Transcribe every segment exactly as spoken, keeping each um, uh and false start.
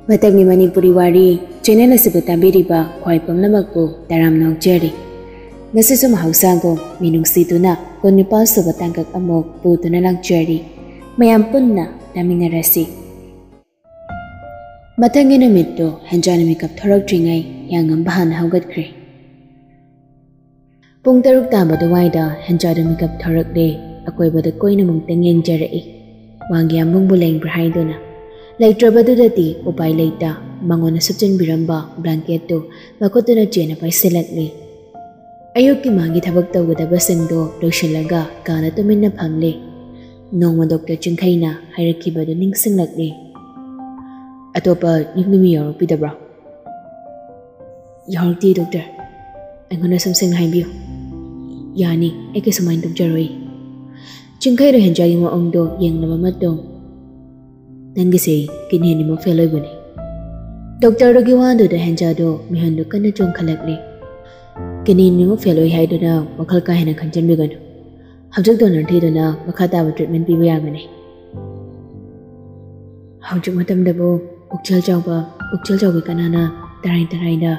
ꯃꯊꯪꯒꯤ ꯃꯅꯤꯄꯨꯔꯤ ꯋꯥꯔꯤ ꯆꯦꯅꯦꯜ ꯑꯁꯤꯕꯨ ꯇꯥꯕꯤꯔꯤꯕ ꯈ꯭ꯋꯥꯏ ꯄꯨꯝꯅꯃꯛꯄꯨ ꯇꯔꯥꯝꯅ ꯑꯣꯛꯆꯔꯤ꯫ ꯉꯁꯤꯁꯨ ꯃꯍꯧꯁꯥꯒꯨꯝ ꯃꯤꯅꯨꯡꯁꯤ ꯇꯨꯅ ꯀꯨꯟꯅꯤꯄꯥꯜ ꯁꯨꯕ ꯇꯥꯡꯀꯛ ꯑꯃꯨꯛ ꯄꯨꯗꯨꯅ ꯂꯥꯛꯆꯔꯤ꯫ ꯃꯌꯥꯝ ꯄꯨꯟꯅ ꯇꯥꯃꯤꯟꯅꯔꯁꯤ꯫ ꯃꯊꯪꯒꯤ ꯅꯨꯃꯤꯠꯇꯨ ꯍꯦꯟꯖꯥꯅ ꯃꯤꯀꯞ ꯊꯣꯔꯛꯇ꯭ꯔꯤꯉꯩ ꯍꯤꯌꯥꯡꯉꯝꯕ ꯍꯥꯟꯅ ꯍꯧꯒꯠꯈ꯭ꯔꯦ꯫ ꯄꯨꯡ ꯇꯔꯨꯛ ꯇꯥꯕ ꯑꯗꯨꯋꯥꯏꯗ ꯍꯦꯟꯖꯥꯗꯨ ꯃꯤꯀꯞ ꯊꯣꯔꯛꯂꯦ꯫ ꯑꯀꯣꯏꯕꯗ ꯀꯣꯏꯅ ꯑꯃꯨꯛꯇꯪ ꯌꯦꯡꯖꯔꯛꯏ꯫ ꯋꯥꯡꯒꯤ ꯌꯥꯝꯕꯨꯡꯕꯨ ꯂꯦꯡꯕ꯭ꯔꯥ ꯍꯥꯏꯗꯨꯅ꯫ ꯂꯩꯇ꯭ꯔꯕꯗꯨꯗꯗꯤ ꯎꯄꯥꯏ ꯂꯩꯇ ꯃꯉꯣꯟꯗ ꯁꯨꯞꯆꯤꯟꯕꯤꯔꯝꯕ ꯕ꯭ꯂꯥꯡꯀꯦꯠꯇꯨ ꯃꯈꯨꯠꯇꯨꯅ ꯆꯦꯅ ꯄꯥꯏꯁꯤꯜꯂꯛꯂꯦ꯫ ꯑꯌꯨꯛꯀꯤ ꯃꯥꯒꯤ ꯊꯕꯛ ꯇꯧꯒꯗꯕꯁꯤꯡꯗꯣ ꯂꯣꯏꯁꯤꯜꯂꯒ ꯀꯥꯗ ꯇꯨꯃꯤꯟꯅ ꯐꯝꯂꯦ꯫ ꯅꯣꯡꯃ ꯗꯣꯛꯇꯔ ꯆꯤꯡꯈꯩꯅ ꯍꯥꯏꯔꯛꯈꯤꯕꯗꯨ ꯅꯤꯡꯁꯤꯡꯂꯛꯂꯦ꯫ "ꯑꯇꯣꯞꯄ ꯌꯨꯝꯒꯤ ꯃꯤ ꯌꯥꯎꯔꯛꯄꯤꯗꯕ꯭ꯔꯣ?" "ꯌꯥꯎꯔꯛꯇꯦ ꯗꯣꯛꯇꯔ꯫ ꯑꯩꯉꯣꯟꯗ ꯁꯨꯝ ꯁꯦꯡꯅ ꯍꯥꯏꯕꯤꯌꯨ꯫" "ꯌꯥꯅꯤ, ꯑꯩ ꯀꯩꯁꯨꯃꯥꯏꯅ ꯇꯧꯖꯔꯣꯏ꯫" ꯆꯤꯡꯈꯩꯗ ꯍꯦꯟꯖꯥꯒꯤ ꯃꯑꯣꯡꯗꯣ ꯌꯦꯡꯂꯕ ꯃꯇꯨꯡ, "ꯅꯪꯒꯤꯁꯦ ꯀꯤꯗꯅꯤ ꯑꯅꯤꯃꯛ ꯐꯦꯜ ꯑꯣꯏꯕꯅꯤ꯫" ꯗꯣꯛꯇꯔꯗꯨꯒꯤ ꯋꯥꯗꯨꯗ ꯍꯦꯟꯖꯥꯗꯣ ꯃꯤꯍꯨꯟꯗꯨ ꯀꯟꯅ ꯆꯣꯡꯈꯠꯂꯛꯂꯦ꯫ "ꯀꯤꯗꯅꯤ ꯑꯅꯤꯃꯛ ꯐꯦꯜ ꯑꯣꯏ ꯍꯥꯏꯗꯨꯅ ꯋꯥꯈꯜ ꯀꯥ ꯍꯦꯟꯅ ꯈꯟꯖꯟꯕꯤꯒꯅꯨ꯫ ꯍꯧꯖꯤꯛ ꯗꯣꯅꯔ ꯊꯤꯗꯨꯅ ꯃꯈꯥ ꯇꯥꯕ ꯇ꯭ꯔꯤꯠꯃꯦꯟ ꯄꯤꯕ ꯌꯥꯒꯅꯤ꯫" "ꯍꯧꯖꯤꯛ ꯃꯇꯝꯗꯕꯨ ꯄꯨꯛꯆꯦꯜ ꯆꯥꯎꯕ, ꯄꯨꯛꯆꯦꯜ ꯆꯥꯎꯕꯤ ꯀꯅꯥꯅ ꯇꯔꯥꯏ ꯇꯔꯥꯏꯗ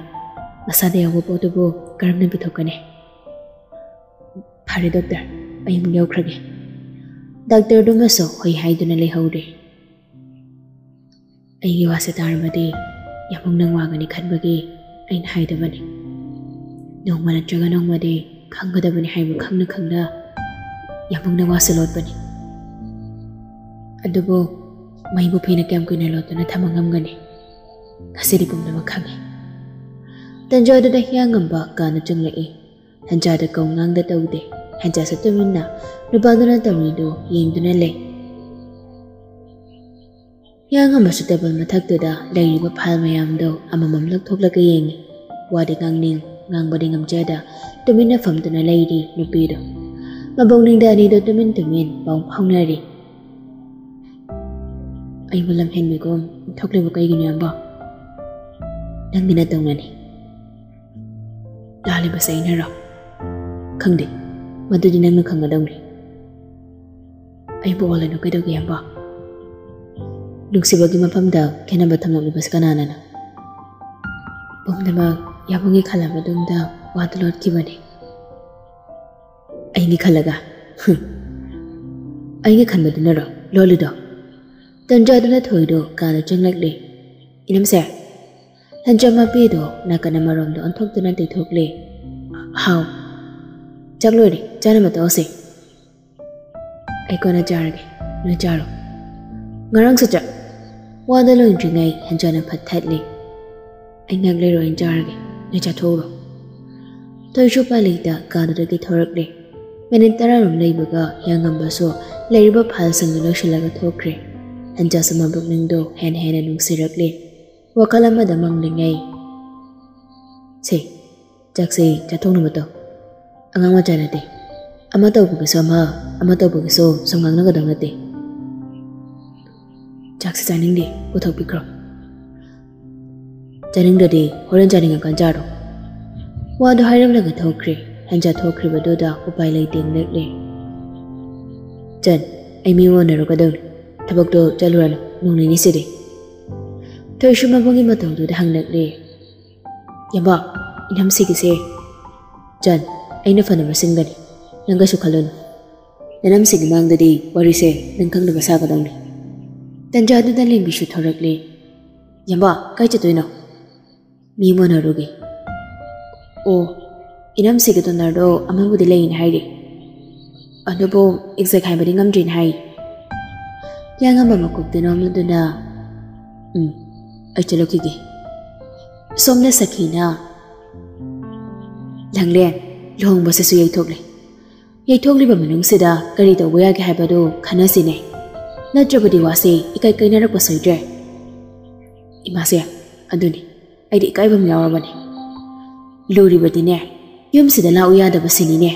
ꯃꯁꯥꯗ ꯌꯥꯎꯕ ꯄꯣꯠꯇꯨꯕꯨ ꯀꯔꯝꯅ ꯄꯤꯊꯣꯛꯀꯅꯤ?" "ꯐꯔꯦ ꯗꯣꯛꯇꯔ, ꯑꯩ ꯑꯃꯨꯛ ꯌꯧꯈ꯭ꯔꯒꯦ꯫" ꯗꯥꯛꯇꯔꯗꯨꯃꯁꯨ ꯍꯣꯏ ꯍꯥꯏꯗꯨꯅ ꯂꯩꯍꯧꯔꯦ꯫ ꯑꯩꯒꯤ ꯋꯥꯁꯦ ꯇꯥꯔꯕꯗꯤ ꯌꯥꯝꯕꯨꯡ ꯅꯪ ꯋꯥꯒꯅꯤ ꯈꯟꯕꯒꯤ ꯑꯩꯅ ꯍꯥꯏꯗꯕꯅꯤ꯫ ꯅꯣꯡꯃ ꯅꯠꯇ꯭ꯔꯒ ꯅꯣꯡꯃꯗꯤ ꯈꯪꯒꯗꯕꯅꯤ ꯍꯥꯏꯕ ꯈꯪꯅ ꯈꯪꯅ ꯌꯥꯝꯕꯨꯡ ꯅꯪ ꯋꯥꯁꯦ ꯂꯣꯠꯄꯅꯤ꯫ ꯑꯗꯨꯕꯨ ꯃꯩꯕꯨ ꯐꯤꯅ ꯀꯌꯥꯝ ꯀꯨꯏꯅ ꯂꯣꯠꯇꯨꯅ ꯊꯝꯕ ꯉꯝꯒꯅꯤ? ꯉꯁꯤꯗꯤ ꯄꯨꯝꯅꯃꯛ ꯈꯪꯉꯤ꯫ ꯇꯟꯖꯥꯗꯨꯗ ꯍꯤꯌꯥꯡꯉꯝꯕ ꯀꯥꯅ ꯆꯪꯂꯛꯏ꯫ ꯍꯦꯟꯖꯥꯗ ꯀꯧ ꯉꯥꯡꯗ ꯇꯧꯗꯦ꯫ ꯍꯦꯟꯖꯥꯁꯨ ꯇꯨꯃꯤꯟꯅ ꯅꯨꯄꯥꯗꯨꯅ ꯇꯧꯔꯤꯗꯨ ꯌꯦꯡꯗꯨꯅ ꯂꯩ꯫ ꯍꯤꯌꯥꯡꯉꯝꯕꯁꯨ ꯇꯦꯕꯜ ꯃꯊꯛꯇꯨꯗ ꯂꯩꯔꯤꯕ ꯐꯥꯏꯜ ꯃꯌꯥꯝꯗꯣ ꯑꯃꯃꯝ ꯂꯧꯊꯣꯛꯂꯒ ꯌꯦꯡꯉꯤ꯫ ꯋꯥꯗꯤ ꯉꯥꯡꯅꯤꯡ ꯉꯥꯡꯕꯗꯤ ꯉꯝꯖꯗ ꯇꯨꯃꯤꯟꯅ ꯐꯝꯗꯨꯅ ꯂꯩꯔꯤ ꯅꯨꯄꯤꯗꯣ꯫ ꯃꯕꯣꯛꯅꯤꯡꯗ ꯑꯅꯤꯗꯣ ꯇꯨꯃꯤꯟ ꯇꯨꯃꯤꯟ ꯄꯥꯎ ꯐꯥꯎꯅꯔꯤ꯫ "ꯑꯩꯕꯨ ꯂꯝ ꯍꯦꯟꯕꯤꯒꯨꯝ ꯊꯣꯛꯂꯤꯕ ꯀꯩꯒꯤꯅꯣ, ꯏꯌꯥꯝꯕ?" "ꯅꯪꯒꯤ ꯅꯇꯧꯅꯅꯤ꯫" "ꯂꯥꯜꯂꯤꯕꯁꯦ ꯑꯩꯅꯔꯣ?" "ꯈꯪꯗꯦ, ꯃꯗꯨꯗꯤ ꯅꯪꯅ ꯈꯪꯒꯗꯧꯅꯤ꯫" "ꯑꯩꯕꯨ ꯑꯣꯜꯂꯅꯨ ꯀꯩꯗꯧꯒꯦ, ꯏꯌꯥꯝꯕ?" ꯅꯨꯡꯁꯤꯕꯒꯤ ꯃꯐꯝꯗ ꯈꯦꯠꯅꯕ ꯊꯝꯂꯛꯂꯤꯕꯁꯤ ꯀꯅꯥꯅꯅꯣ? ꯄꯨꯝꯅꯃꯛ ꯌꯥꯕꯨꯡꯒꯤ ꯈꯜꯂꯕ ꯃꯇꯨꯡꯗ ꯋꯥꯗꯨ ꯂꯣꯠꯈꯤꯕꯅꯤ꯫ ꯑꯩꯅꯤ ꯈꯜꯂꯒ? ꯍꯨꯝ꯫ ꯑꯩꯅ ꯈꯟꯕꯗꯨꯅꯔꯣ ꯂꯣꯜꯂꯤꯗꯣ? ꯇꯟꯖꯥꯗꯨꯅ ꯊꯣꯏꯗꯣ ꯀꯥꯗ ꯆꯪꯂꯛꯂꯦ꯫ "ꯏꯅꯝꯁꯦ!" ꯂꯟꯆꯝ ꯃꯄꯤꯗꯣ ꯅꯥꯀꯟ ꯑꯃꯔꯣꯝꯗ ꯑꯣꯟꯊꯣꯛꯇꯨꯅ ꯇꯩꯊꯣꯛꯂꯦ꯫ "ꯍꯥꯎ꯫ ꯆꯥꯛ ꯂꯣꯏꯔꯦ, ꯆꯥꯅꯕ ꯇꯧꯁꯦ꯫" "ꯑꯩ ꯀꯣꯟꯅ ꯆꯥꯔꯒꯦ, ꯅꯣꯏ ꯆꯥꯔꯣ꯫" "ꯉꯔꯥꯡꯁꯨ ꯆꯥ꯫" ꯋꯥꯗꯣ ꯂꯣꯏꯗ꯭ꯔꯤꯉꯩ ꯍꯦꯟꯖꯥꯅ ꯐꯠ ꯊꯠꯂꯦ꯫ "ꯑꯩ ꯉꯥꯏꯍꯥꯛ ꯂꯩꯔꯣ, ꯑꯩꯅ ꯆꯥꯔꯒꯦ, ꯅꯣꯏ ꯆꯥꯊꯣꯛꯎꯔꯣ꯫" ꯊꯣꯏꯁꯨ ꯎꯄꯥꯏ ꯂꯩꯇ ꯀꯥꯗꯨꯗꯒꯤ ꯊꯣꯔꯛꯂꯦ꯫ ꯃꯤꯅꯤꯠ ꯇꯔꯥꯔꯣꯝ ꯂꯩꯕꯒ ꯍꯤꯌꯥꯡꯉꯝꯕꯁꯨ ꯂꯩꯔꯤꯕ ꯐꯥꯏꯜꯁꯤꯡꯗꯨ ꯂꯣꯏꯁꯤꯜꯂꯒ ꯊꯣꯛꯈ꯭ꯔꯦ꯫ ꯍꯦꯟꯖꯥꯁꯨ ꯃꯕꯨꯛꯅꯤꯡꯗꯣ ꯍꯦꯟꯅ ꯍꯦꯟꯅ ꯅꯨꯡꯁꯤꯔꯛꯂꯦ꯫ ꯋꯥꯈꯜ ꯑꯃꯗ ꯃꯪꯂꯤꯉꯩ꯫ "ꯁꯦ, ꯆꯥꯛꯁꯦ ꯆꯥꯊꯣꯛꯅꯕ ꯇꯧ꯫ ꯑꯉꯥꯡ ꯃꯆꯥ ꯅꯠꯇꯦ꯫ ꯑꯃ ꯇꯧꯕꯒꯤꯁꯨ ꯑꯃ, ꯑꯃ ꯇꯧꯕꯒꯤꯁꯨ ꯁꯨꯝ ꯉꯥꯡꯅꯒꯗꯧ ꯅꯠꯇꯦ꯫ ꯆꯥꯛꯁꯦ ꯆꯥꯅꯤꯡꯗꯦ, ꯄꯨꯊꯣꯛꯄꯤꯈ꯭ꯔꯣ꯫" "ꯆꯥꯅꯤꯡꯗ꯭ꯔꯗꯤ ꯍꯣꯔꯦꯟ ꯆꯥꯅꯤꯡꯉꯀꯥꯟ ꯆꯥꯔꯣ꯫" ꯋꯥꯗꯣ ꯍꯥꯏꯔꯝꯂꯒ ꯊꯣꯛꯈ꯭ꯔꯦ꯫ ꯍꯦꯟꯖꯥ ꯊꯣꯛꯈ꯭ꯔꯤꯕꯗꯨꯗ ꯎꯄꯥꯏ ꯂꯩꯇꯦ ꯅꯦꯛꯂꯦ꯫ "ꯆꯟ, ꯑꯩ ꯃꯤ ꯑꯃ ꯎꯅꯔꯨꯒꯗꯧꯅꯤ꯫ ꯊꯕꯛꯇꯣ ꯆꯠꯂꯨꯔꯅꯨ, ꯅꯣꯡ ꯅꯤꯅꯤꯁꯤꯗꯤ꯫" ꯊꯣꯏꯁꯨ ꯃꯕꯨꯡꯒꯤ ꯃꯇꯧꯗꯨꯗ ꯍꯪꯂꯛꯂꯦ꯫ "ꯌꯥꯝꯕ, ꯏꯅꯝꯁꯤꯒꯤꯁꯦ꯫" "ꯆꯟ, ꯑꯩꯅ ꯐꯅꯕ ꯁꯤꯟꯒꯅꯤ, ꯅꯪ ꯀꯩꯁꯨ ꯈꯜꯂꯨꯅꯨ꯫ ꯅꯅꯝꯁꯤꯒꯤ ꯃꯥꯡꯗꯗꯤ ꯋꯥꯔꯤꯁꯦ ꯅꯪ ꯈꯪꯗꯕ ꯁꯥꯒꯗꯧꯅꯤ꯫" ꯇꯟꯖꯥꯗꯨꯗ ꯂꯦꯝꯕꯤꯁꯨ ꯊꯣꯔꯛꯂꯦ꯫ "ꯌꯥꯝꯕ, ꯀꯥꯏ ꯆꯠꯇꯣꯏꯅꯣ?" "ꯃꯤ ꯑꯃ ꯎꯅꯔꯨꯒꯦ꯫" "ꯑꯣ, ꯏꯅꯝꯁꯤꯒꯤ ꯗꯣꯅꯔꯗꯣ ꯑꯃꯕꯨꯗꯤ ꯂꯩꯅ ꯍꯥꯏꯔꯤ꯫ ꯑꯗꯨꯕꯨ ꯑꯦꯛꯖꯦꯛ ꯍꯥꯏꯕꯗꯤ ꯉꯝꯗ꯭ꯔꯤꯅ ꯍꯥꯏ꯫" ꯌꯥꯉꯝꯕ ꯃꯀꯣꯛꯇ ꯅꯣꯝꯂꯗꯨꯅ, "ꯎꯝ, ꯑꯩ ꯆꯠꯂꯨꯈꯤꯒꯦ꯫" ꯁꯣꯝꯗ ꯁꯈꯤꯅ, "ꯂꯥꯡꯂꯦꯟ, ꯂꯨꯍꯣꯡꯕꯁꯤꯁꯨ ꯌꯩꯊꯣꯛꯂꯦ꯫ ꯌꯩꯊꯣꯛꯂꯤꯕ ꯃꯅꯨꯡꯁꯤꯗ ꯀꯔꯤ ꯇꯧꯕ ꯌꯥꯒꯦ ꯍꯥꯏꯕꯗꯨ ꯈꯟꯅꯁꯤꯅꯦ꯫ ꯅꯠꯇ꯭ꯔꯕꯗꯤ ꯋꯥꯁꯦ ꯏꯀꯥꯏ ꯀꯥꯏꯅꯔꯛꯄ ꯁꯣꯏꯗ꯭ꯔꯦ꯫" ꯏꯃꯥꯁꯦ, ꯑꯗꯨꯅꯤ, ꯑꯩꯗꯤ ꯏꯀꯥꯏꯕ ꯑꯃ ꯌꯥꯎꯔꯕꯅꯦ꯫ ꯂꯨꯔꯤꯕꯗꯤꯅꯦ, ꯌꯨꯝꯁꯤꯗ ꯂꯥꯛꯎ ꯌꯥꯗꯕꯁꯤꯅꯤꯅꯦ꯫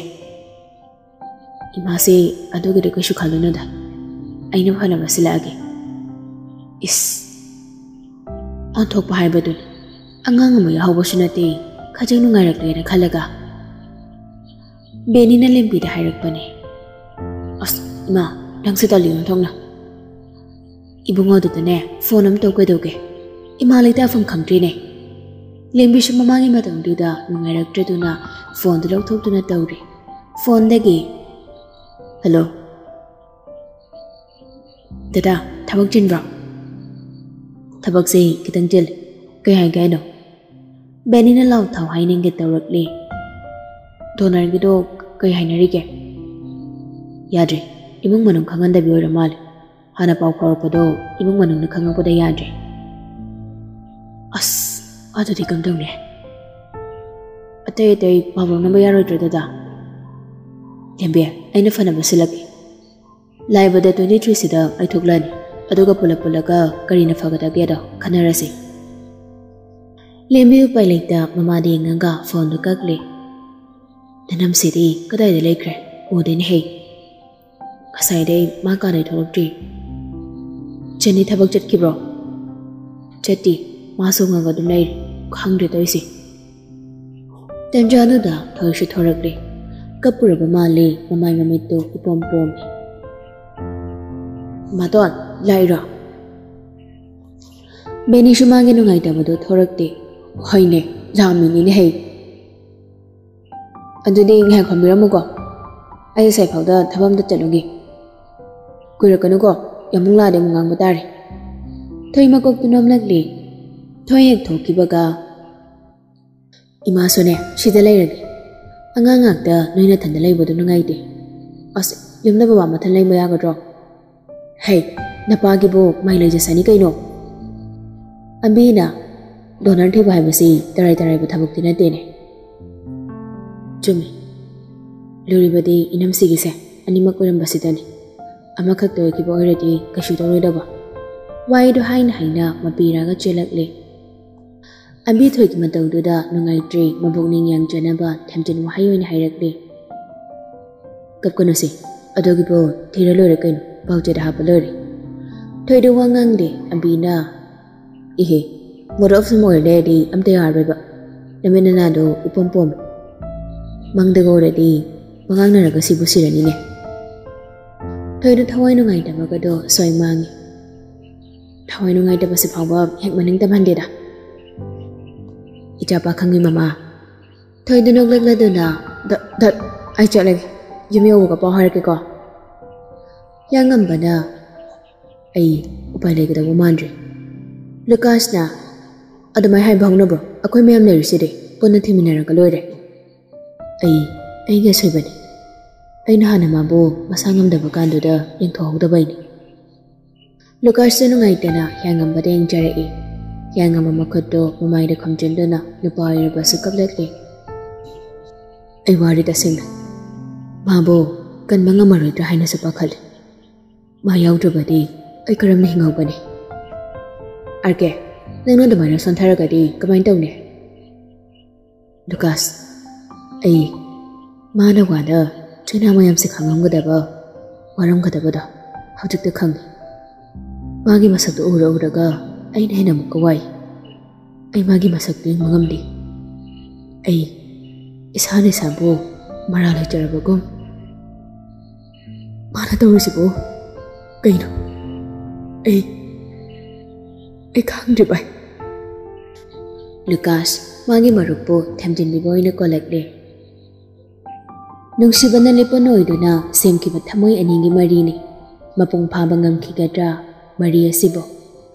"ꯏꯃꯥꯁꯦ, ꯑꯗꯨꯒꯤꯗꯤ ꯀꯩꯁꯨ ꯈꯜꯂꯨꯅꯨꯗ꯫ ꯑꯩꯅ ꯐꯅꯕ ꯁꯤꯜꯂꯛꯑꯒꯦ꯫" ꯏꯁ, ꯑꯣꯟꯊꯣꯛꯄ ꯍꯥꯏꯕꯗꯨꯅꯤ꯫ ꯑꯉꯥꯡ ꯑꯃ ꯌꯥꯎꯍꯧꯕꯁꯨ ꯅꯠꯇꯦ, ꯈꯖꯤꯛ ꯅꯨꯡꯉꯥꯏꯔꯛꯂꯦꯅ ꯈꯜꯂꯒ꯫ ꯕꯦꯅꯤꯅ ꯂꯦꯝꯕꯤꯗ ꯍꯥꯏꯔꯛꯄꯅꯦ꯫ "ꯑꯁ, ꯏꯃꯥ, ꯅꯪꯁꯦ ꯇꯜꯂꯤ ꯑꯣꯟꯊꯣꯛꯅ꯫" ꯏꯕꯨꯡꯉꯣꯗꯨꯗꯅꯦ ꯐꯣꯟ ꯑꯃ ꯇꯧ ꯀꯩꯗꯧꯒꯦ? ꯏꯃꯥ ꯂꯩꯇꯥꯐꯝ ꯈꯪꯗ꯭ꯔꯤꯅꯦ꯫ ꯂꯦꯝꯕꯤꯁꯨ ꯃꯃꯥꯡꯒꯤ ꯃꯇꯝꯗꯨꯗ ꯅꯨꯡꯉꯥꯏꯔꯛꯇ꯭ꯔꯗꯨꯅ ꯐꯣꯟꯗꯨ ꯂꯧꯊꯣꯛꯇꯨꯅ ꯇꯧꯔꯤ꯫ ꯐꯣꯟꯗꯒꯤ, "ꯍꯜꯂꯣ꯫ ꯗꯗꯥ, ꯊꯕꯛ ꯆꯤꯟꯕ꯭ꯔꯣ?" "ꯊꯕꯛꯁꯦ ꯈꯤꯇꯪ ꯆꯤꯜꯂꯤ꯫ ꯀꯩ ꯍꯥꯏꯒꯦ ꯍꯥꯏꯅꯣ?" ꯕꯦꯅꯤꯅ ꯂꯥꯎ ꯊꯥꯎ ꯍꯥꯏꯅꯤꯡꯒꯦ ꯇꯧꯔꯛꯂꯤ꯫ "ꯗꯣꯅꯔꯒꯤꯗꯣ ꯀꯩ ꯍꯥꯏꯅꯔꯤꯒꯦ?" "ꯌꯥꯗ꯭ꯔꯦ꯫ ꯏꯃꯨꯡ ꯃꯅꯨꯡ ꯈꯪꯍꯟꯗꯕꯤ ꯑꯣꯏꯔ ꯃꯥꯜꯂꯦ꯫ ꯍꯥꯟꯅ ꯄꯥꯎ ꯐꯥꯎꯔꯛꯄꯗꯣ ꯏꯃꯨꯡ ꯃꯅꯨꯡꯅ ꯈꯪꯉꯛꯄꯗ ꯌꯥꯗ꯭ꯔꯦ꯫" "ꯑꯁ, ꯑꯗꯨꯗꯤ ꯀꯝꯗꯧꯅꯤ? ꯑꯇꯩ ꯑꯇꯩ ꯄꯥꯎ ꯂꯧꯅꯕ ꯌꯥꯔꯣꯏꯗ꯭ꯔꯣ, ꯗꯗꯥ?" "ꯂꯦꯝꯕꯤ, ꯑꯩꯅ ꯐꯅꯕ ꯁꯤꯜꯂꯛꯀꯦ꯫ ꯂꯥꯛꯏꯕ ꯗꯦꯠ ꯇ꯭ꯋꯦꯟꯇꯤ ꯊ꯭ꯔꯤꯁꯤꯗ ꯑꯩ ꯊꯣꯛꯂꯛꯑꯅꯤ꯫ ꯑꯗꯨꯒ ꯄꯨꯂꯞ ꯄꯨꯜꯂꯒ ꯀꯔꯤꯅ ꯐꯒꯗꯒꯦꯗꯣ ꯈꯟꯅꯔꯁꯤ꯫" ꯂꯦꯝꯕꯤ ꯎꯄꯥꯏ ꯂꯩꯇ ꯃꯃꯥꯗ ꯌꯦꯡꯉꯒ ꯐꯣꯟꯗꯨ ꯀꯛꯂꯦ꯫ "ꯅꯅꯝꯁꯤꯗꯤ ꯀꯗꯥꯏꯗ ꯂꯩꯈ꯭ꯔꯦ? ꯎꯗꯦꯅꯦꯍꯦ꯫ ꯉꯁꯥꯏꯗꯩ ꯃꯥ ꯀꯥꯗꯩ ꯊꯣꯛꯂꯛꯇ꯭ꯔꯤ꯫" "ꯆꯦꯅꯤ ꯊꯕꯛ ꯆꯠꯈꯤꯕ꯭ꯔꯣ?" "ꯆꯠꯇꯤ꯫ ꯃꯥ ꯁꯣꯡꯉꯒ ꯑꯗꯨꯝ ꯂꯩꯔꯤ꯫ ꯈꯪꯗ꯭ꯔꯦ ꯇꯧꯔꯤꯁꯦ꯫" ꯇꯟꯖꯥꯗꯨꯗ ꯊꯣꯏꯁꯨ ꯊꯣꯔꯛꯂꯦ꯫ ꯀꯞꯄꯨꯔꯕ ꯃꯥꯜꯂꯦ, ꯃꯃꯥꯏ ꯃꯃꯤꯠꯇꯨ ꯏꯄꯣꯝ ꯄꯣꯝꯃꯤ꯫ "ꯃꯇꯣꯟ, ꯂꯥꯛꯏꯔꯣ?" ꯕꯦꯅꯤꯁꯨ ꯃꯥꯒꯤ ꯅꯨꯡꯉꯥꯏꯇꯕꯗꯨ ꯊꯣꯔꯛꯇꯦ꯫ "ꯍꯣꯏꯅꯦ, ꯂꯥꯛꯑꯝꯃꯤꯅꯤꯅꯦ ꯍꯩ꯫ ꯑꯗꯨꯗꯤ ꯉꯥꯏꯍꯥꯛ ꯐꯝꯕꯤꯔꯝꯃꯨꯀꯣ꯫ ꯑꯩ ꯉꯁꯥꯏ ꯐꯥꯎꯗ ꯊꯕꯛ ꯑꯝꯇ ꯆꯠꯂꯨꯒꯦ꯫ ꯀꯨꯏꯔꯛꯀꯅꯨꯀꯣ, ꯌꯥꯝꯕꯨꯡ ꯂꯥꯛꯑꯗꯤ ꯑꯃꯨꯛ ꯉꯥꯡꯕ ꯇꯥꯔꯦ꯫" ꯊꯣꯏ ꯃꯀꯣꯛꯇꯨ ꯅꯣꯝꯂꯛꯂꯦ꯫ ꯊꯣꯏ ꯍꯦꯛ ꯊꯣꯛꯈꯤꯕꯒ, "ꯏꯃꯥꯁꯨꯅꯦ ꯁꯤꯗ ꯂꯩꯔꯒꯦ꯫ ꯑꯉꯥꯡ ꯉꯥꯛꯇ ꯅꯣꯏ ꯅꯊꯟꯗ ꯂꯩꯕꯗꯣ ꯅꯨꯡꯉꯥꯏꯇꯦ꯫" "ꯑꯁ, ꯌꯨꯝꯗ ꯕꯕꯥ ꯃꯊꯟ ꯂꯩꯕ ꯌꯥꯒꯗ꯭ꯔꯣ?" "ꯍꯩ, ꯅꯄꯥꯒꯤꯕꯨ ꯃꯥꯏ ꯂꯩꯖꯁꯅꯤ ꯀꯩꯅꯣ꯫" ꯑꯝꯕꯤꯅ, "ꯗꯣꯅꯔ ꯊꯤꯕ ꯍꯥꯏꯕꯁꯤ ꯇꯔꯥꯏ ꯇꯔꯥꯏꯕ ꯊꯕꯛꯇꯤ ꯅꯠꯇꯦꯅꯦ꯫" "ꯆꯨꯝꯃꯤ꯫ ꯂꯨꯔꯤꯕꯗꯤ ꯏꯅꯝꯁꯤꯒꯤꯁꯦ ꯑꯅꯤꯃꯛ ꯑꯣꯏꯔꯝꯕꯁꯤꯗꯅꯤ꯫ ꯑꯃꯈꯛꯇ ꯑꯣꯏꯈꯤꯕ ꯑꯣꯏꯔꯗꯤ ꯀꯩꯁꯨ ꯇꯧꯔꯣꯏꯗꯕ꯫" ꯋꯥꯍꯩꯗꯨ ꯍꯥꯏꯅ ꯍꯥꯏꯅ ꯃꯄꯤ ꯏꯔꯥꯒ ꯆꯦꯜꯂꯛꯂꯦ꯫ ꯑꯝꯕꯤ ꯊꯣꯏꯒꯤ ꯃꯇꯧꯗꯨꯗ ꯅꯨꯡꯉꯥꯏꯇ꯭ꯔꯦ, ꯃꯕꯨꯛꯅꯤꯡ ꯌꯥꯡꯖꯅꯕ ꯊꯦꯝꯖꯤꯟ ꯋꯥꯍꯩ ꯑꯣꯏꯅ ꯍꯥꯏꯔꯛꯂꯦ꯫ "ꯀꯞꯀꯅꯨꯁꯦ, ꯑꯗꯨꯒꯤꯕꯨ ꯊꯤꯔ ꯂꯣꯏꯔꯦ ꯀꯩꯅꯣ, ꯄꯥꯎꯆꯦꯗ ꯍꯥꯞꯄ ꯂꯣꯏꯔꯦ꯫" ꯊꯣꯏꯗꯣ ꯋꯥ ꯉꯥꯡꯗꯦ꯫ ꯑꯝꯕꯤꯅ, "ꯏꯍꯦ, ꯃꯣꯔꯣꯛ ꯑꯐꯝ ꯑꯣꯏꯔ ꯂꯩꯔꯗꯤ ꯑꯝꯇ ꯌꯥꯔꯔꯣꯏꯕ꯫ ꯅꯃꯤꯠ ꯅꯅꯥꯗꯣ ꯏꯄꯣꯝ ꯄꯣꯝꯃꯤ꯫ ꯃꯪꯗꯒ ꯑꯣꯏꯔꯗꯤ ꯄꯉꯥꯡꯅꯔꯒ ꯁꯤꯕꯨ ꯁꯤꯔꯅꯤꯅꯦ꯫" ꯊꯣꯏꯗꯣ ꯊꯋꯥꯏ ꯅꯨꯡꯉꯥꯏꯇꯕꯒꯗꯣ ꯁ꯭ꯋꯥꯏ ꯃꯥꯡꯉꯤ꯫ ꯊꯋꯥꯏ ꯅꯨꯡꯉꯥꯏꯇꯕꯁꯤ ꯐꯥꯎꯕ ꯍꯦꯛ ꯃꯅꯤꯡ ꯇꯝꯍꯟꯗꯦꯗ꯫ ꯏꯆꯥ ꯄꯥꯈꯪꯒꯤ ꯃꯃꯥ꯫ ꯊꯣꯏꯗꯨ ꯅꯣꯛꯂꯛꯂꯗꯨꯅ, "ꯗꯠ, ꯗꯠ, ꯑꯩ ꯆꯠꯂꯒꯦ꯫ ꯌꯨꯝ ꯌꯧꯕꯒ ꯄꯥꯎ ꯍꯥꯏꯔꯛꯀꯦꯀꯣ"꯫ ꯍꯤꯌꯥꯡꯉꯝꯕꯅ, "ꯑꯩ ꯎꯄꯥꯏ ꯂꯩꯒꯗꯧꯕ ꯃꯥꯟꯗ꯭ꯔꯦ꯫ ꯂꯨꯀꯥꯁꯅ ꯑꯗꯨꯃꯥꯏꯅ ꯍꯥꯏꯕ ꯍꯧꯅꯕ꯭ꯔꯣ? ꯑꯩꯈꯣꯏ ꯃꯌꯥꯝ ꯂꯩꯔꯤꯁꯤꯗꯤ, ꯄꯨꯟꯅ ꯊꯤꯃꯤꯟꯅꯔꯒ ꯂꯣꯏꯔꯦ"꯫ "ꯑꯩ, ꯑꯩꯒꯤ ꯑꯁꯣꯏꯕꯅꯤ꯫ ꯑꯩꯅ ꯍꯥꯟꯅ ꯃꯥꯕꯨ ꯃꯁꯥ ꯉꯝꯗꯕ ꯀꯥꯟꯗꯨꯗ ꯌꯦꯡꯊꯣꯛꯍꯧꯗꯕꯩꯅꯤ"꯫ ꯂꯨꯀꯥꯁꯇ ꯅꯨꯡꯉꯥꯏꯇꯅ ꯍꯤꯌꯥꯡꯉꯝꯕꯗ ꯌꯦꯡꯖꯔꯛꯏ꯫ ꯍꯤꯌꯥꯡꯉꯝꯕ ꯃꯈꯨꯠꯇꯣ ꯃꯃꯥꯏꯗ ꯈꯨꯝꯖꯤꯟꯗꯨꯅ ꯅꯨꯄꯥ ꯑꯣꯏꯔꯕꯁꯨ ꯀꯞꯂꯛꯂꯤ꯫ "ꯑꯩ ꯋꯥꯔꯦ ꯇꯁꯦꯡꯅ꯫ ꯃꯥꯕꯨ ꯀꯟꯕ ꯉꯝꯃꯔꯣꯏꯗ꯭ꯔꯥ ꯍꯥꯏꯅꯁꯨ ꯄꯥꯈꯠꯂꯤ꯫ ꯃꯥ ꯌꯥꯎꯗ꯭ꯔꯕꯗꯤ ꯑꯩ ꯀꯔꯝꯅ ꯍꯤꯡꯍꯧꯒꯅꯤ? ꯑꯥꯔ ꯀꯦ, ꯅꯪꯅ ꯑꯗꯨꯃꯥꯏꯅ ꯁꯣꯟꯊꯔꯒꯗꯤ ꯀꯃꯥꯏꯅ ꯇꯧꯅꯤ?" "ꯂꯨꯀꯥꯁ, ꯑꯩ ꯃꯥꯅ ꯋꯥꯅ ꯆꯩꯅꯥ ꯃꯌꯥꯝꯁꯦ ꯈꯥꯡꯉꯝꯒꯗꯕ, ꯋꯥꯔꯝꯒꯗꯕꯗꯣ ꯍꯧꯖꯤꯛꯇ ꯈꯪꯉꯤ꯫ ꯃꯥꯒꯤ ꯃꯁꯛꯇꯣ ꯎꯔ ꯎꯔꯒ ꯑꯩꯅ ꯍꯦꯟꯅ ꯑꯃꯨꯛꯀ ꯋꯥꯏ꯫ ꯑꯩ ꯃꯥꯒꯤ ꯃꯁꯛꯇꯨ ꯌꯦꯡꯕ ꯉꯝꯗꯦ꯫ ꯑꯩ ꯏꯁꯥꯅ ꯏꯁꯥꯕꯨ ꯃꯔꯥꯜ ꯂꯩꯖꯔꯕꯒꯨꯝ"꯫ "ꯃꯥꯅ ꯇꯧꯔꯤꯁꯤꯕꯨ ꯀꯩꯅꯣ? ꯑꯩ, ꯑꯩ ꯈꯪꯗ꯭ꯔꯦ ꯚꯥꯏ"꯫ ꯂꯨꯀꯥꯁ ꯃꯥꯒꯤ ꯃꯔꯨꯞꯄꯨ ꯊꯦꯝꯖꯤꯟꯕꯤꯕ ꯑꯣꯏꯅ ꯀꯣꯜꯂꯛꯂꯦ꯫ ꯅꯨꯡꯁꯤꯕꯅ ꯂꯤꯄꯨꯟ ꯑꯣꯏꯗꯨꯅ ꯁꯦꯝꯈꯤꯕ ꯊꯃꯣꯏ ꯑꯅꯤꯒꯤ ꯃꯔꯤꯅꯤ꯫ ꯃꯄꯨꯡ ꯐꯥꯕ ꯉꯝꯈꯤꯒꯗ꯭ꯔꯥ ꯃꯔꯤ ꯑꯁꯤꯕꯨ?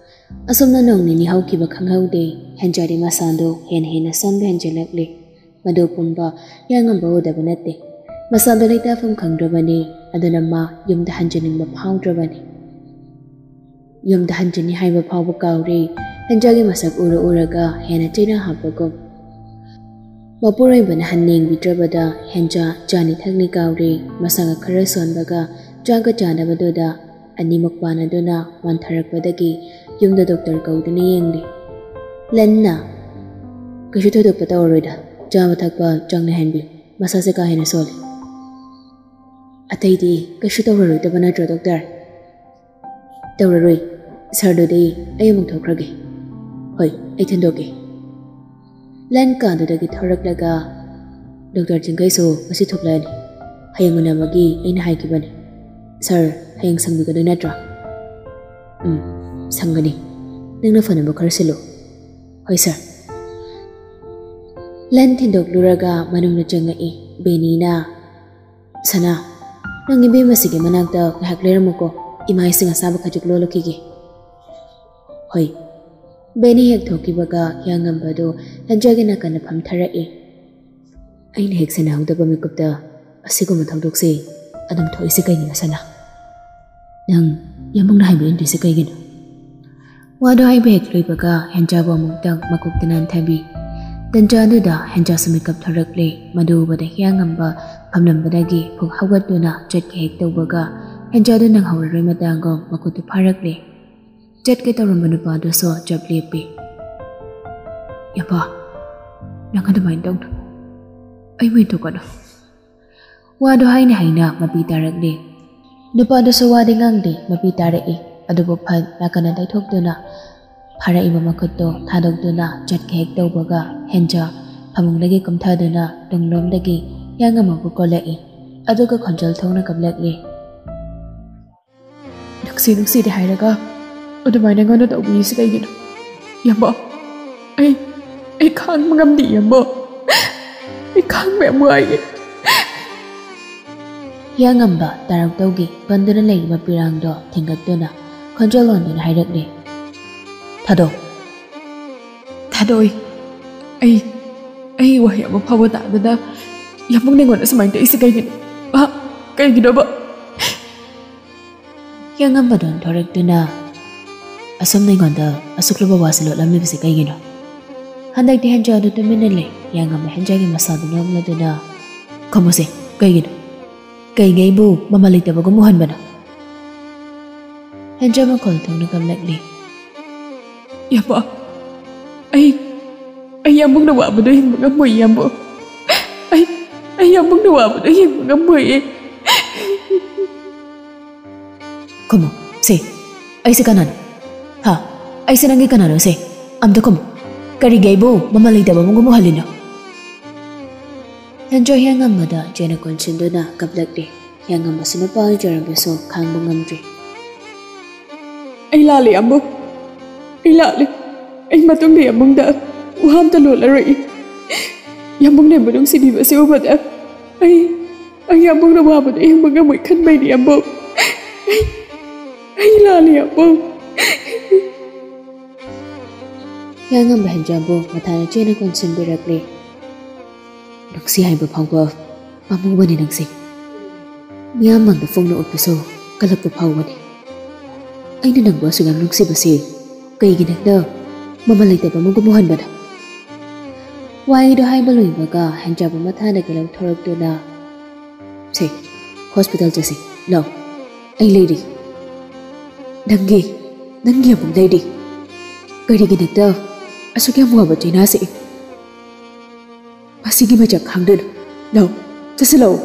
ꯑꯁꯨꯝꯅ ꯅꯣꯡ ꯅꯤꯅꯤ ꯍꯧꯈꯤꯕ ꯈꯪꯍꯧꯗꯦ꯫ ꯍꯦꯟꯖꯥꯗꯤ ꯃꯁꯥꯗꯨ ꯍꯦꯟꯅ ꯍꯦꯟꯅ ꯁꯣꯟꯕ ꯍꯦꯟꯖꯤꯜꯂꯛꯂꯦ꯫ ꯃꯗꯨ ꯄꯨꯝꯕ ꯍꯤꯌꯥꯡꯉꯝꯕ ꯎꯗꯕ ꯅꯠꯇꯦ꯫ ꯃꯁꯥꯗꯨ ꯂꯩꯇꯥꯐꯝ ꯈꯪꯗ꯭ꯔꯕꯅꯤ꯫ ꯑꯗꯨꯅ ꯃꯥ ꯌꯨꯝꯗ ꯍꯟꯖꯤꯟꯅꯤꯡꯕ ꯐꯥꯎꯗ꯭ꯔꯕꯅꯤ꯫ ꯌꯨꯝꯗ ꯍꯟꯖꯤꯟꯅꯤ ꯍꯥꯏꯕ ꯐꯥꯎꯕ ꯀꯥꯎꯔꯦ꯫ ꯍꯦꯟꯖꯥꯒꯤ ꯃꯁꯛ ꯎꯔ ꯎꯔꯒ ꯍꯦꯟꯅ ꯆꯩꯅꯥ ꯍꯥꯞꯄꯒꯨꯝ꯫ ꯃꯄꯨꯔꯣꯏꯕꯅ ꯍꯟꯅ ꯌꯦꯡꯕꯤꯗ꯭ꯔꯕꯗ ꯍꯦꯟꯖꯥ ꯆꯥꯅꯤ ꯊꯛꯅꯤ ꯀꯥꯎꯔꯦ꯫ ꯃꯁꯥꯒ ꯈꯔ ꯁꯣꯟꯕꯒ ꯆꯥꯒ ꯆꯥꯗꯕꯗꯨꯗ ꯑꯅꯤꯃꯛ ꯄꯥꯟꯅꯗꯨꯅ ꯋꯥꯟꯊꯔꯛꯄꯗꯒꯤ ꯌꯨꯝꯗ ꯗꯣꯛꯇꯔ ꯀꯧꯗꯨꯅ ꯌꯦꯡꯂꯦ꯫ ꯂꯟꯅ, "ꯀꯩꯁꯨ ꯊꯣꯏꯗꯣꯛꯄ ꯇꯧꯔꯔꯣꯏꯗ, ꯆꯥꯕ ꯊꯛꯄ ꯆꯥꯡ ꯅꯥꯏꯍꯟꯕꯤꯌꯨ, ꯃꯁꯥꯁꯦ ꯀꯥ ꯍꯦꯟꯅ ꯁꯣꯜꯂꯤ"꯫ "ꯑꯇꯩꯗꯤ ꯀꯩꯁꯨ ꯇꯧꯔꯔꯣꯏꯗꯕ ꯅꯠꯇ꯭ꯔꯣ, ꯗꯣꯛꯇꯔ?" "ꯇꯧꯔꯔꯣꯏ꯫ ꯁꯥꯔꯗꯨꯗꯤ ꯑꯩ ꯑꯃꯨꯛ ꯊꯣꯛꯈ꯭ꯔꯒꯦ"꯫ "ꯍꯣꯏ, ꯑꯩ ꯊꯤꯟꯗꯣꯛꯀꯦ"꯫ ꯂꯟ ꯀꯥꯗꯨꯗꯒꯤ ꯊꯣꯔꯛꯂꯒ, "ꯗꯣꯛꯇꯔ ꯆꯤꯡꯈꯩꯁꯨ ꯉꯁꯤ ꯊꯣꯛꯂꯛꯑꯅꯤ꯫ ꯍꯌꯦꯡ ꯎꯅꯕꯒꯤ ꯑꯩꯅ ꯍꯥꯏꯈꯤꯕꯅꯤ꯫ ꯁꯥꯔ, ꯍꯌꯦꯡ ꯁꯪꯕꯤꯒꯗꯣꯏ ꯅꯠꯇ꯭ꯔꯣ?" "ꯎꯝ"꯫ "ꯁꯪꯒꯅꯤ꯫ ꯅꯪꯅ ꯐꯅꯕ ꯈꯔ ꯁꯤꯜꯂꯨ꯫" "ꯍꯣꯏ, ꯁꯥꯔ꯫" ꯂꯟ ꯊꯤꯟꯗꯣꯛꯂꯨꯔꯒ ꯃꯅꯨꯡꯗ ꯆꯪꯉꯛꯏ꯫ ꯕꯦꯅꯤꯅ, "ꯁꯅꯥ, ꯅꯪ ꯏꯕꯦꯝꯃꯁꯤꯒꯤ ꯃꯅꯥꯛꯇ ꯉꯥꯏꯍꯥꯛ ꯂꯩꯔꯝꯃꯨꯀꯣ, ꯏꯃꯥ ꯏꯁꯤꯡ ꯑꯁꯥꯕ ꯈꯖꯤꯛ ꯂꯣꯜꯂꯨꯈꯤꯒꯦ꯫" "ꯍꯣꯏ꯫" ꯕꯦꯅꯤ ꯍꯦꯛ ꯊꯣꯛꯈꯤꯕꯒ ꯍꯤꯌꯥꯡꯉꯝꯕꯗꯨ ꯍꯦꯟꯖꯥꯒꯤ ꯅꯥꯀꯟꯗ ꯐꯝꯊꯔꯛꯏ꯫ "ꯑꯩꯅ ꯍꯦꯛ ꯁꯦꯟꯅꯍꯧꯗꯕ ꯃꯤꯀꯨꯞꯇ ꯑꯁꯤꯒꯨꯝꯕ ꯊꯧꯗꯣꯛꯁꯦ ꯑꯗꯨꯝ ꯊꯣꯛꯏꯁꯦ ꯀꯩꯒꯤꯅꯣ, ꯁꯅꯥ? ꯅꯪ ꯌꯥꯝꯕꯨꯡꯅ ꯍꯥꯏꯕ ꯏꯟꯗ꯭ꯔꯤꯁꯦ ꯀꯩꯒꯤꯅꯣ?" ꯋꯥꯗꯣ ꯍꯥꯏꯕ ꯍꯦꯛ ꯂꯣꯏꯕꯒ ꯍꯦꯟꯖꯥꯕꯨ ꯑꯃꯨꯛꯇꯪ ꯃꯀꯣꯛꯇ ꯅꯥꯟꯊꯕꯤ꯫ ꯇꯟꯖꯥ ꯑꯗꯨꯗ ꯍꯦꯟꯖꯥꯁꯨ ꯃꯤꯀꯞ ꯊꯣꯔꯛꯂꯦ꯫ ꯃꯗꯨ ꯎꯕꯗ ꯍꯤꯌꯥꯡꯉꯝꯕ ꯐꯝꯂꯝꯕꯗꯒꯤ ꯐꯨꯛ ꯍꯧꯒꯠꯇꯨꯅ ꯆꯠꯀꯦ ꯍꯦꯛ ꯇꯧꯕꯒ ꯍꯦꯟꯖꯥꯗꯨ ꯅꯪꯍꯧꯔꯔꯣꯏ ꯃꯇꯥꯒꯨꯝ ꯃꯈꯨꯠꯇꯨ ꯐꯥꯔꯛꯂꯦ꯫ ꯆꯠꯀꯦ ꯇꯧꯔꯝꯕ ꯅꯨꯄꯥꯗꯨꯁꯨ ꯆꯞ ꯂꯦꯞꯄꯤ꯫ "ꯌꯥꯄꯥ, ꯅꯪ ꯑꯗꯨꯃꯥꯏꯅ ꯇꯧꯅꯨ꯫ ꯑꯩꯕꯨ ꯏꯟꯊꯣꯛꯀꯅꯨ꯫" ꯋꯥꯗꯨ ꯍꯥꯏꯅ ꯍꯥꯏꯅ ꯃꯄꯤ ꯇꯥꯔꯛꯂꯦ꯫ ꯅꯨꯄꯥꯗꯨꯁꯨ ꯋꯥꯗꯤ ꯉꯥꯡꯗꯦ, ꯃꯄꯤ ꯇꯥꯔꯛꯏ꯫ ꯑꯗꯨꯕꯨ ꯐꯠ ꯅꯥꯀꯟꯗ ꯇꯩꯊꯣꯛꯇꯨꯅ ꯐꯥꯔꯛꯏꯕ ꯃꯈꯨꯠꯇꯣ ꯊꯥꯗꯣꯛꯇꯨꯅ ꯆꯠꯀꯦ ꯍꯦꯛ ꯇꯧꯕꯒ ꯍꯦꯟꯖꯥ ꯐꯃꯨꯡꯗꯒꯤ ꯀꯨꯝꯊꯗꯨꯅ ꯇꯨꯡꯂꯣꯝꯗꯒꯤ ꯍꯤꯌꯥꯡꯉꯝꯕꯕꯨ ꯀꯣꯜꯂꯛꯏ꯫ ꯑꯗꯨꯒ ꯈꯣꯟꯖꯦꯜ ꯊꯣꯛꯅ ꯀꯞꯂꯛꯂꯤ꯫ "ꯅꯨꯡꯁꯤ ꯅꯨꯡꯁꯤꯗꯦ ꯍꯥꯏꯔꯒ ꯑꯗꯨꯃꯥꯏꯅ ꯑꯩꯉꯣꯟꯗ ꯇꯧꯕꯤꯔꯤꯁꯤ ꯀꯩꯒꯤꯅꯣ? ꯌꯥꯝꯕ, ꯑꯩ, ꯑꯩ ꯈꯥꯡꯕ ꯉꯝꯗꯦ, ꯌꯥꯝꯕ꯫ ꯑꯩ ꯈꯥꯡꯕ ꯌꯥꯝ ꯋꯥꯏꯌꯦ꯫" ꯍꯤꯌꯥꯡꯉꯝꯕ ꯇꯥꯔꯛꯇꯧꯒꯤ ꯄꯟꯗꯨꯅ ꯂꯩꯔꯤꯕ ꯄꯤꯔꯥꯡꯗꯣ ꯊꯤꯡꯒꯠꯇꯨꯅ ꯈꯣꯟꯖꯦꯜ ꯍꯣꯟꯗꯨꯅ ꯍꯥꯏꯔꯛꯂꯤ꯫ "ꯊꯥꯗꯣꯛ꯫" "ꯊꯥꯗꯣꯛꯑꯣꯏ꯫ ꯑꯩ, ꯑꯩ ꯋꯥꯍꯩ ꯑꯃ ꯐꯥꯎꯕ ꯇꯥꯗꯅ ꯌꯥꯝꯕꯨꯡ ꯅꯉꯣꯟꯗ ꯁꯨꯃꯥꯏꯅ ꯇꯧꯏꯁꯦ ꯀꯩꯒꯤꯅꯣ? ꯑ, ꯀꯩꯒꯤꯅꯣꯕ?" ꯍꯤꯌꯥꯡꯉꯝꯕꯗꯣ ꯑꯣꯟꯊꯣꯔꯛꯇꯨꯅ, "ꯑꯁꯨꯝꯅ ꯑꯩꯉꯣꯟꯗ ꯑꯁꯨꯛ ꯂꯨꯕ ꯋꯥꯁꯦ ꯂꯣꯠꯂꯝꯂꯤꯕꯁꯦ ꯀꯩꯒꯤꯅꯣ?" ꯍꯟꯗꯛꯇꯤ ꯍꯦꯟꯖꯥꯗꯨ ꯇꯨꯃꯤꯟꯅ ꯂꯩ꯫ ꯍꯤꯌꯥꯡꯉꯝꯕ ꯍꯦꯟꯖꯥꯒꯤ ꯃꯁꯥꯗꯨ ꯅꯣꯝꯂꯗꯨꯅ, "ꯈꯨꯝꯃꯨꯁꯦ, ꯀꯩꯒꯤꯅꯣ? ꯀꯩꯒꯤ ꯑꯩꯕꯨ ꯃꯃꯜ ꯂꯩꯇꯕꯒꯨꯝ ꯎꯍꯟꯕꯅꯣ?" ꯍꯦꯟꯖꯥ ꯃꯈꯣꯜ ꯊꯣꯛꯅ ꯀꯞꯂꯛꯂꯤ꯫ "ꯌꯥꯝꯕ, ꯑꯩ, ꯑꯩ ꯌꯥꯝꯕꯨꯡꯅ ꯋꯥꯕꯗꯣ ꯌꯦꯡꯕ ꯉꯝꯃꯣꯏ, ꯌꯥꯝꯕꯨ꯫ ꯑꯩ, ꯑꯩ ꯌꯥꯝꯕꯨꯡꯅ ꯋꯥꯕꯗꯣ ꯌꯦꯡꯕ ꯉꯝꯃꯣꯏꯌꯦ꯫" "ꯈꯨꯝꯃꯣ, ꯁꯦ, ꯑꯩꯁꯦ ꯀꯅꯥꯅꯣ? ꯍꯥ? ꯑꯩꯁꯦ ꯅꯪꯒꯤ ꯀꯅꯥꯅꯣ, ꯁꯦ? ꯑꯝꯇ ꯈꯨꯝꯃꯣ꯫ ꯀꯔꯤꯒꯤ ꯑꯩꯕꯨ ꯃꯃꯜ ꯂꯩꯇꯕ ꯑꯃꯒꯨꯝ ꯎꯍꯜꯂꯤꯅꯣ?" ꯍꯦꯟꯖꯥ ꯍꯤꯌꯥꯡꯉꯝꯕꯗ ꯆꯦꯅ ꯀꯣꯟꯁꯤꯟꯗꯨꯅ ꯀꯞꯂꯛꯂꯤ꯫ ꯍꯤꯌꯥꯡꯉꯝꯕꯁꯨ ꯅꯨꯄꯥ ꯑꯣꯏꯖꯔꯕꯁꯨ ꯈꯥꯡꯕ ꯉꯝꯗ꯭ꯔꯤ꯫ ꯑꯩ ꯂꯥꯜꯂꯦ, ꯌꯥꯝꯕꯨꯡ꯫ ꯑꯩ ꯂꯥꯜꯂꯦ꯫ ꯑꯩ ꯃꯇꯨꯡꯗ ꯌꯥꯝꯕꯨꯡꯗ ꯋꯥ ꯑꯝꯇ ꯂꯣꯜꯂꯔꯣꯏ꯫ ꯌꯥꯝꯕꯨꯡꯅ ꯑꯩꯕꯨ ꯅꯨꯡꯁꯤꯕꯤꯕꯁꯤ ꯎꯕꯗ ꯑꯩ, ꯑꯩ ꯌꯥꯝꯕꯨꯡꯅ ꯋꯥꯕꯗꯣ ꯌꯦꯡꯕ ꯉꯝꯃꯣꯏ ꯈꯟꯕꯩꯅꯤ, ꯌꯥꯝꯕꯨꯡ꯫ ꯑꯩ, ꯑꯩ ꯂꯥꯜꯂꯦ, ꯌꯥꯝꯕꯨꯡ꯫ ꯍꯤꯌꯥꯡꯉꯝꯕ ꯍꯦꯟꯖꯥꯕꯨ ꯃꯊꯥꯅ ꯆꯦꯅ ꯀꯣꯟꯁꯤꯟꯕꯤꯔꯛꯂꯦ꯫ ꯅꯨꯡꯁꯤ ꯍꯥꯏꯕ ꯐꯥꯎꯕ ꯄꯥꯝꯃꯨꯕꯅꯤ ꯅꯪꯁꯦ꯫ ꯃꯤꯌꯥꯝ ꯃꯥꯡꯗ ꯐꯣꯡꯅ ꯎꯠꯄꯁꯨ ꯀꯜꯂꯛꯄ ꯐꯥꯎꯕꯅꯤ꯫ ꯑꯩꯅ ꯅꯪꯕꯨ ꯑꯁꯨꯛ ꯌꯥꯝ ꯅꯨꯡꯁꯤꯕꯁꯤ ꯀꯩꯒꯤ ꯅꯪꯅ ꯃꯃꯜ ꯂꯩꯇꯕ ꯑꯃꯒꯨꯝ ꯎꯍꯟꯕꯅꯣ? ꯋꯥꯍꯩꯗꯣ ꯍꯥꯏꯕ ꯂꯣꯏꯕꯒ ꯍꯦꯟꯖꯥꯕ ꯃꯊꯥꯗꯒꯤ ꯂꯧꯊꯣꯔꯛꯇꯨꯅ, "ꯁꯦ, ꯍꯣꯁꯄꯤꯇꯥꯜ ꯆꯠꯁꯤ, ꯂꯥꯎ꯫ ꯑꯩ ꯂꯩꯔꯤ꯫ ꯅꯪꯒꯤ, ꯅꯪꯒꯤ ꯑꯃꯨꯛ ꯂꯩꯔꯤ꯫ ꯀꯔꯤꯒꯤ ꯅꯪꯅ ꯑꯁꯨꯛ ꯌꯥꯝ ꯋꯥꯕ ꯆꯩꯅꯥꯁꯦ?" ꯃꯁꯤꯒꯤ ꯃꯆꯥꯛ ꯈꯪꯗꯅ꯫ ꯂꯧ, ꯆꯠꯁꯤꯜꯂꯛꯑꯣ꯫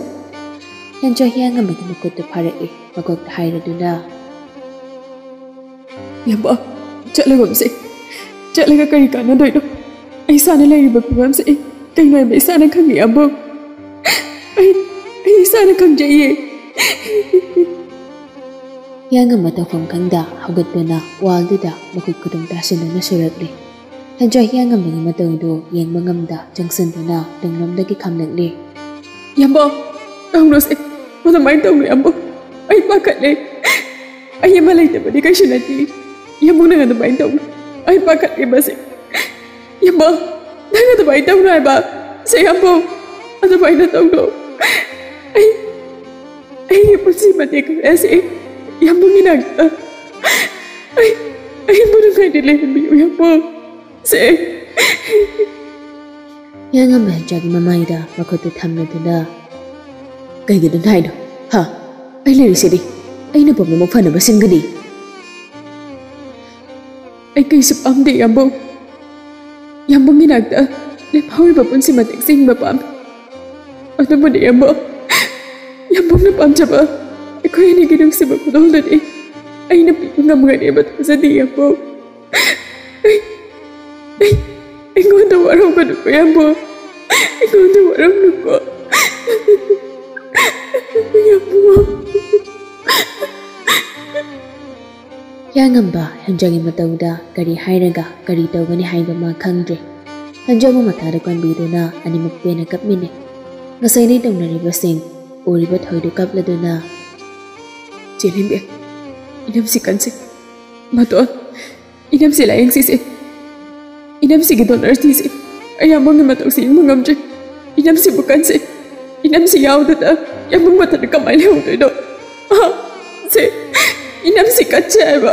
ꯍꯦꯟꯖꯥ ꯍꯤꯌꯥꯡꯉꯝꯕꯒꯤ ꯃꯈꯨꯠꯇꯨ ꯐꯥꯔꯛꯏ, ꯃꯀꯣꯛꯇ ꯍꯥꯏꯔꯗꯨꯅ, "ꯌꯥꯝꯕ, ꯆꯠꯂꯒꯨꯝꯁꯦ꯫ ꯆꯠꯂꯒ ꯀꯔꯤ ꯀꯥꯟꯅꯗꯣꯏꯅꯣ? ꯑꯩ ꯏꯁꯥꯅ ꯂꯩꯔꯤꯕ ꯐꯤꯕꯝꯁꯦ ꯑꯩ ꯀꯩꯅꯣ ꯍꯥꯏꯕ ꯏꯁꯥꯅ ꯈꯪꯉꯤ, ꯌꯥꯝꯕ꯫ ꯑꯩ, ꯑꯩ ꯏꯁꯥꯅ ꯈꯪꯖꯩꯌꯦ꯫" ꯍꯤꯌꯥꯡꯉꯝꯕ ꯇꯧꯐꯝ ꯈꯪꯗ ꯍꯧꯒꯠꯇꯨꯅ ꯋꯥꯜꯗꯨꯗ ꯃꯈꯨꯠ ꯈꯨꯗꯨꯝ ꯇꯥꯁꯤꯟꯗꯨꯅ ꯁꯨꯔꯛꯂꯤ꯫ ꯍꯦꯟꯖꯥ ꯍꯤꯌꯥꯡꯉꯝꯕꯒꯤ ꯃꯇꯧꯗꯨ ꯌꯦꯡꯕ ꯉꯝꯗ ꯆꯪꯁꯤꯟꯗꯨꯅ ꯇꯨꯡꯂꯣꯝꯗꯒꯤ ꯈꯥꯝꯂꯛꯂꯤ꯫ "ꯌꯥꯝꯕ, ꯇꯧꯅꯨꯁꯦ꯫ ꯑꯗꯨꯃꯥꯏꯅ ꯇꯧꯅꯨ, ꯌꯥꯝꯕ꯫ ꯑꯩ ꯄꯥꯈꯠꯂꯦ꯫ ꯑꯩ ꯑꯃ ꯂꯩꯇꯕꯗꯤ ꯀꯩꯁꯨ ꯅꯠꯇꯦ꯫ ꯌꯥꯝꯕꯨ, ꯅꯪ ꯑꯗꯨꯃꯥꯏꯅ ꯇꯧꯅꯨ꯫ ꯑꯩ ꯄꯥꯈꯠꯂꯦ ꯃꯁꯦ꯫ ꯌꯥꯝꯕ, ꯅꯪ ꯑꯗꯨꯃꯥꯏꯅ ꯇꯧꯅꯨ ꯍꯥꯏꯕ꯫ ꯁꯦ ꯌꯥꯝꯕꯨ, ꯑꯗꯨꯃꯥꯏꯅ ꯇꯧꯅꯨ꯫ ꯑꯩ, ꯑꯩꯒꯤ ꯄꯨꯟꯁꯤ ꯃꯇꯦꯛ ꯈꯔ ꯑꯁꯤ ꯌꯥꯝꯕꯨꯒꯤ ꯅꯥꯛꯇ ꯑꯩ, ꯑꯩꯕꯨ ꯅꯨꯡꯉꯥꯏꯅ ꯂꯩꯍꯟꯕꯤꯌꯨ, ꯌꯥꯝꯕꯨ꯫ ꯁꯦ꯫" ꯍꯤꯌꯥꯡꯉꯝꯕ ꯍꯦꯟꯖꯥꯒꯤ ꯃꯃꯥꯏꯗ ꯃꯈꯨꯠꯇꯨ ꯊꯝꯂꯗꯨꯅ, "ꯀꯩꯒꯤꯅꯣ ꯍꯥꯏꯅꯣ? ꯍꯥ? ꯑꯩ ꯂꯩꯔꯤꯁꯤꯗꯤ꯫ ꯑꯩꯅ ꯄꯨꯝꯅꯃꯛ ꯐꯅꯕ ꯁꯤꯟꯒꯅꯤ꯫" "ꯑꯩ ꯀꯩꯁꯨ ꯄꯥꯝꯗꯦ, ꯌꯥꯝꯕꯨꯡ꯫ ꯌꯥꯝꯕꯨꯡꯒꯤ ꯅꯥꯛꯇ ꯂꯦꯝꯍꯧꯔꯤꯕ ꯄꯨꯟꯁꯤ ꯃꯇꯦꯛꯁꯦ ꯍꯤꯡꯕ ꯄꯥꯝꯃꯤ꯫ ꯑꯗꯨꯕꯨꯅꯦ, ꯌꯥꯝꯕꯨꯡ, ꯌꯥꯝꯕꯨꯡꯅ ꯄꯥꯝꯖꯕ ꯑꯩꯈꯣꯏ ꯑꯅꯤꯒꯤ ꯅꯨꯡꯁꯤꯕ ꯈꯨꯗꯣꯜꯗꯨꯗꯤ ꯑꯩꯅ ꯄꯤꯕ ꯉꯝꯒꯅꯦꯕ ꯊꯥꯖꯗꯦ, ꯌꯥꯝꯕꯨꯡ꯫ ꯑꯩ, ꯑꯩ, ꯑꯩꯉꯣꯟꯗ ꯋꯥꯔꯧꯒꯅꯨꯀꯣ, ꯌꯥꯝꯕꯨꯡ꯫ ꯑꯩꯉꯣꯟꯗ ꯋꯥꯔꯧꯅꯨꯀꯣ, ꯌꯥꯝꯕꯨꯡ꯫" ꯍꯤꯌꯥꯡꯉꯝꯕ ꯍꯦꯟꯖꯥꯡꯒꯤ ꯃꯇꯧꯗ ꯀꯔꯤ ꯍꯥꯏꯔꯒ ꯀꯔꯤ ꯇꯧꯒꯅꯤ ꯍꯥꯏꯕ ꯃꯥ ꯈꯪꯗ꯭ꯔꯦ꯫ ꯍꯦꯟꯖꯥꯡꯕꯨ ꯃꯊꯥꯗ ꯀꯣꯟꯕꯤꯗꯨꯅ ꯑꯅꯤꯃꯛ ꯄꯦꯟꯅ ꯀꯞꯃꯤꯟꯅꯩ꯫ ꯉꯁꯥꯏꯗꯩ ꯇꯧꯅꯔꯤꯕꯁꯤꯡ ꯎꯔꯤꯕ ꯊꯣꯏꯗꯨ ꯀꯞꯂꯗꯨꯅ, "ꯆꯦ ꯂꯦꯝꯕꯤ, ꯏꯅꯝꯁꯤ ꯀꯟꯁꯤ꯫ ꯃꯇꯣꯟ, ꯏꯅꯝꯁꯤ ꯂꯥꯌꯦꯡꯁꯤꯁꯦ꯫ ꯏꯅꯝꯁꯤꯒꯤ ꯗꯣꯅꯔ ꯊꯤꯁꯦ꯫ ꯑꯩ ꯌꯥꯝꯕꯨꯡꯒꯤ ꯃꯇꯧꯁꯤ ꯌꯦꯡꯕ ꯉꯝꯗ꯭ꯔꯦ꯫ ꯏꯅꯝꯁꯤꯕꯨ ꯀꯟꯁꯦ꯫ ꯏꯅꯝꯁꯤ ꯌꯥꯎꯗꯅ ꯌꯥꯝꯕꯨꯡ ꯃꯊꯟꯇ ꯀꯃꯥꯏꯅ ꯂꯩꯍꯧꯗꯣꯏꯅꯣ? ꯑꯥ, ꯁꯦ, ꯏꯅꯝꯁꯤ ꯀꯟꯁꯦ ꯍꯥꯏꯕ꯫"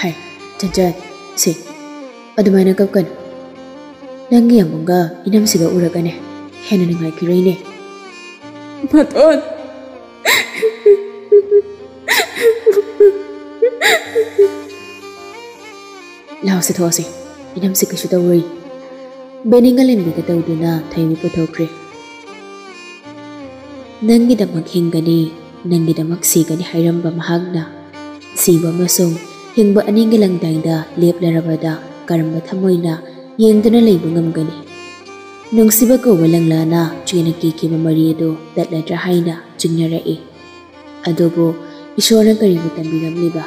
ꯍꯥꯏ, "ꯆꯟꯆꯟ, ꯁꯦ, ꯑꯗꯨꯃꯥꯏꯅ ꯀꯞꯀꯅꯨ꯫ ꯅꯪꯒꯤ ꯌꯥꯝꯕꯨꯡꯒ ꯏꯅꯝꯁꯤꯒ ꯎꯔꯒꯅꯦ ꯍꯦꯟꯅ ꯅꯨꯡꯉꯥꯏꯈꯤꯔꯣꯏꯅꯦ꯫" "ꯃꯇꯣꯟ, ꯂꯥꯎꯁꯦ, ꯊꯣꯛꯑꯁꯦ꯫ ꯏꯅꯝꯁꯦ ꯀꯩꯁꯨ ꯇꯧꯔꯣꯏ꯫" ꯕꯦꯅꯤꯡꯒ ꯂꯦꯝꯕꯤꯒ ꯇꯧꯗꯨꯅ ꯊꯣꯏꯕꯤ ꯄꯨꯊꯣꯛꯈ꯭ꯔꯦ꯫ "ꯅꯪꯒꯤꯗꯃꯛ ꯍꯤꯡꯒꯅꯤ, ꯅꯪꯒꯤꯗꯃꯛ ꯁꯤꯒꯅꯤ" ꯍꯥꯏꯔꯝꯕ ꯃꯍꯥꯛꯅ ꯁꯤꯕ ꯑꯃꯁꯨꯡ ꯍꯤꯡꯕ ꯑꯅꯤꯒꯤ ꯂꯪꯗꯥꯏꯗ ꯂꯦꯞꯂꯔꯕꯗ ꯀꯔꯝꯕ ꯊꯃꯣꯏꯅ ꯌꯦꯡꯗꯨꯅ ꯂꯩꯕ ꯉꯝꯒꯅꯤ? ꯅꯨꯡꯁꯤꯕ ꯀꯧꯕ ꯂꯪꯂꯥꯅ ꯆꯦꯅ ꯀꯤꯈꯤꯕ ꯃꯔꯤ ꯑꯗꯨ ꯇꯠꯂꯗ꯭ꯔꯥ ꯍꯥꯏꯅ ꯆꯤꯡꯅꯔꯛꯏ꯫ ꯑꯗꯨꯕꯨ ꯏꯁꯣꯔꯅ ꯀꯔꯤꯕꯨ ꯇꯝꯕꯤꯔꯝꯂꯤꯕ?